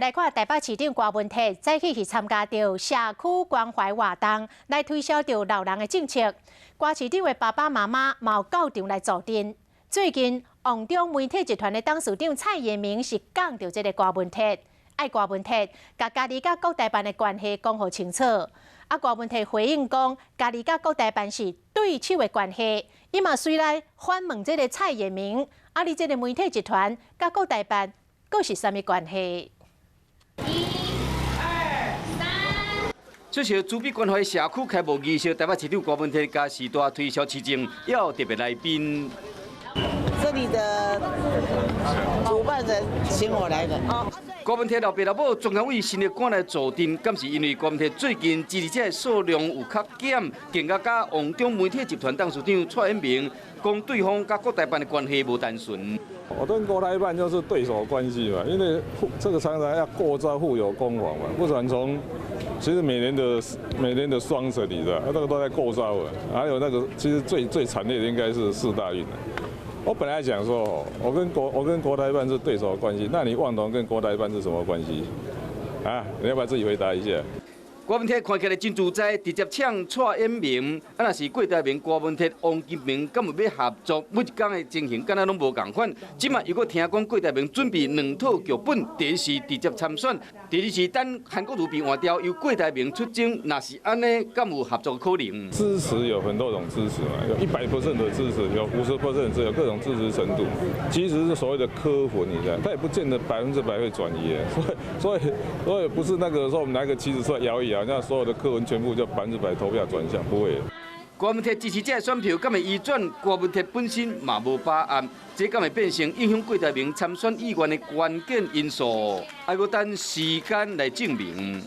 來看台北市長郭文鐵早起去參加著社區關懷活動，來推銷著老人的政策。郭市長的爸爸媽媽嘛有到場來助陣。最近，旺中媒體集團的董事長蔡衍明是講著這个郭文鐵，愛郭文鐵共家己佮國台辦的關係講予清楚。啊，郭文鐵回應講，家己佮國台辦是對手的關係。伊嘛隨來反問這个蔡衍明，啊，你這个媒體集團佮國台辦閣是啥物關係？一、二、三。出席慈悲關懷社區開幕儀式，台北市長郭文鐵佮時大推銷市政，也有特別來賓。這裡的主辦人請我來的。郭文鐵老爸老母專工為新竹趕來助陣，敢是因為郭文鐵最近支持者的數量有較減，更加佮旺中媒體集團董事長蔡衍明講對方佮國台辦的關係無單純。我跟國台辦就是對手關係嘛，因為這個常常要過招互有攻防嘛，不管從其實每年的雙十一的，那個都在過招啊，還有那個其實最最慘烈的應該是世大運。我本來講說，我跟國台辦是對手關係，那你旺同跟國台辦是什麼關係？啊，你要不要自己回答一下？郭文鐵看起來真自在，直接嗆蔡衍明。啊，若是郭台銘、郭文鐵、王金平，敢有欲合作？每一工的情形，敢若攏無仝款。這馬又閣聽講郭台銘準備兩套劇本，第一是直接參選，第二是等韓國瑜被換掉，由郭台銘出征。若是按呢，敢有合作可能？支持有很多種支持嘛，有100% 的支持，有50% 支持，有各種支持程度。其實是所謂的柯粉，你知道，他也不見得100%會轉移。所以不是那個說我們拿個旗子出來搖一搖。那所有的柯粉全部就100%投票轉向，不會。郭文鐵支持者的選票，敢會移轉？郭文鐵本身嘛無把握，這敢會變成影響郭台銘參選意願的關鍵因素？還閣等時間來證明。